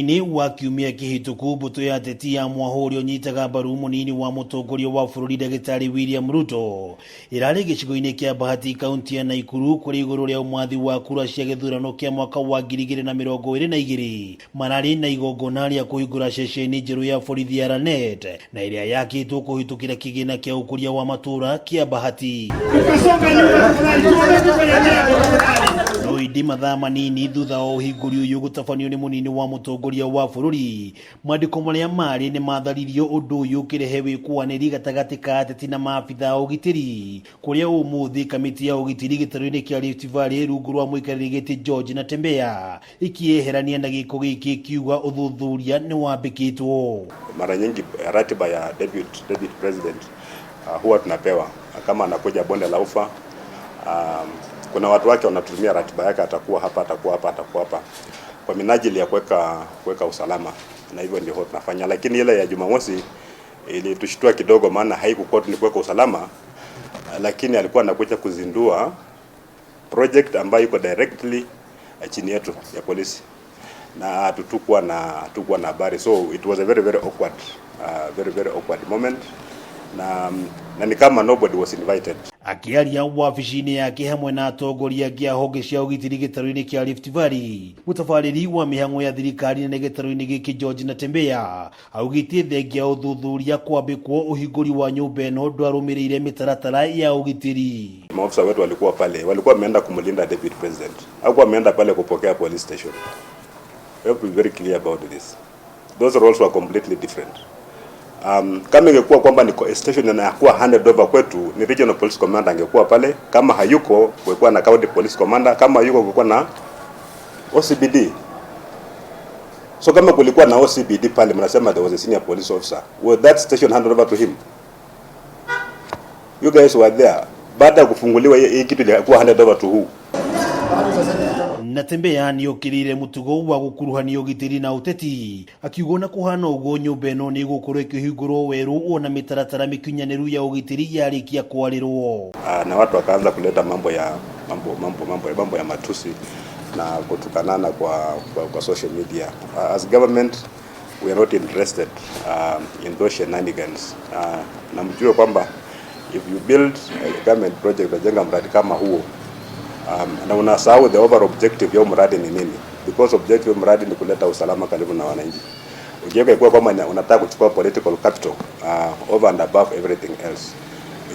Mũthia-inĩ wa kiumia kĩhĩtũku, mbũtũ ya ateti ya mwahũ ũrĩa ũnyitaga mbaru mũnini wa mũtongoria wa bũrũri Ndagĩtarĩ William Ruto ĩrarĩ gĩcigo-inĩ kĩa Bahati, kaunti ya Naikuru, kũrĩ igũrũ rĩa ũmathi wa kura cia gĩthurano kĩa mwaka wa 2022. Mararĩ na igongona rĩa kũhingũra ceceni njerũ ya borithi ya Lanet na ĩrĩa yakĩtwo kũhĩtũkĩra kĩgĩna kĩa ũkũria wa matũũra kĩa Bahati. No ĩndĩ mathaa manini thutha wa ũhingũri ũyũ gũtabanio nĩ mũnini wa mũtongoria wa bũrũri, mwandĩko marĩa marĩ nĩ matharirio, ũndũ ũyũ ũkĩrehe wĩkũanĩri gatagatĩ ka ateti na maabitha a ũgitĩri, kũrĩa ũmũthĩ kamĩtĩ ya ũgitĩri gĩtarũ-inĩ kĩa Rift Valley rungu rwa mũikarĩri gĩtĩ George Natembeya ĩkĩeherania na gĩko gĩkĩ kiuga ũthuthuria nĩ wambĩkĩtwo. Mara nyingi ratiba ya deputy president huwa tunapewa kama anakuja Bonde la Ufa. Kuna watu wake wanatumia ratiba yake, atakuwa hapa, atakuwa hapa, atakuwa hapa kwa minajili ya kuweka usalama, na hivyo ndio huwa tunafanya. Lakini ile ya Jumamosi ilitushtua kidogo, maana haikukuwa ni kuweka usalama, lakini alikuwa anakuja kuzindua project ambayo iko directly chini yetu ya polisi, na hatukuwa na habari, so it was a very very awkward very very awkward moment, na ni kama nobody was invited. Akĩaria wabici-inĩ yake hamwe na atongoria angĩ a honge cia ũgitĩri gĩtarũ-inĩ kĩa Rift Valley, mũtabarĩri wa mĩhang'o ya thirikari nene gĩtarũ-inĩ gĩkĩ George Natembeya augĩte thengia ũthuthuria kwambĩkwo, ũhingũri wa nyũmba ĩno ndwarũmĩrĩire mĩtaratara ya ũgitĩri. Maofisa wetu walikuwa pale, walikuwa wameenda kumlinda deputy president, hawakuwa wameenda pale kupokea police station. We have to be very clear about this. Those roles were completely different. Kama ingekuwa kwamba ni station inakuwa handed over kwetu, ni regional police commander angekuwa pale. Kama hayuko, kulikuwa na county police commander. Kama hayuko, kulikuwa na OCPD. So kama kulikuwa na OCPD pale, mnasema there was a senior police officer. Was that station handed over to him? You guys were there. Baada ya kufunguliwa hii kitu ilikuwa handed over to who? Natembeya nĩokĩrĩire mũtugo wa gũkuruhania ũgitĩri na ũteti, akiuga ona kũhana ũguo, nyũmba ĩno nĩ ĩgũkorwo ĩkĩhingũrwo werũ ona mĩtaratara mĩkinyanĩru ya ũgitĩri yarĩkia kwarĩrwo. Na watu wakaanza kuleta mambo ya mambo mambo mambo mambo ya matusi na kutukanana kwa social media. As government we are not interested in those shenanigans. Na mjue kwamba if you build a government project, utajenga mradi kama huo na unasahau the overall objective ya mradi ni nini, because objective ya mradi ni kuleta usalama karibu na wananchi. Ukiweka ikuwa kwamba unataka kuchukua political capital over and above everything else,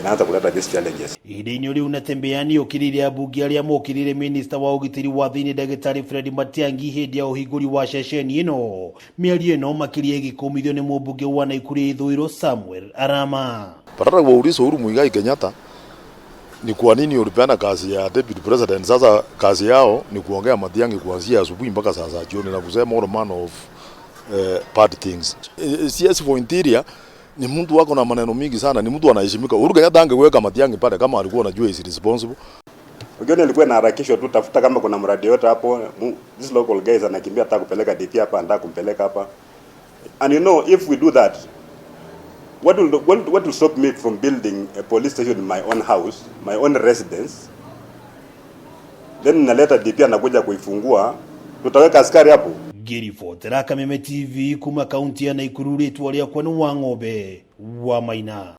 inaanza kuleta these challenges. Ihinda-inĩ rĩu Natembeya nĩokĩrĩire ambunge arĩa mokĩrĩire minista wa ũgitĩri wa thĩinĩ Ndagĩtarĩ Fred Matiang'i hĩndĩ ya ũhingũri wa ceceni ĩno. Mĩario ĩno makĩria ĩgĩkũmithio nĩ mũmbunge wa Naikuru ya ithũĩro Samuel Arama. Badala waulize Uhuru Muigai Kenyatta ni kwa nini ulipeana kazi ya deputy president. Sasa kazi yao ni kuongea Matiang'i kuanzia asubuhi mpaka saa za jioni na kusema all manner of bad things. CS for Interior ni mtu wako na maneno mingi sana, ni mtu anaheshimika. Uhuru Kenyatta angeweka Matiang'i pale kama alikuwa anajua is responsible. Ukiona ilikuwa inaharakishwa tu, tafuta kama kuna mradi yote hapo, this local guys anakimbia, anataka kupeleka DP hapa, anataka kumpeleka hapa. And you know, if we do that, what will stop me from building a police station in my own house, my own residence? Then naleta DP anakuja kuifungua, tutaweka askari hapo? Ngĩribotera Kameme TV kuma kaunti ya Naikuru, rĩtwa rĩakwa nĩ Wang'ombe wa Maina.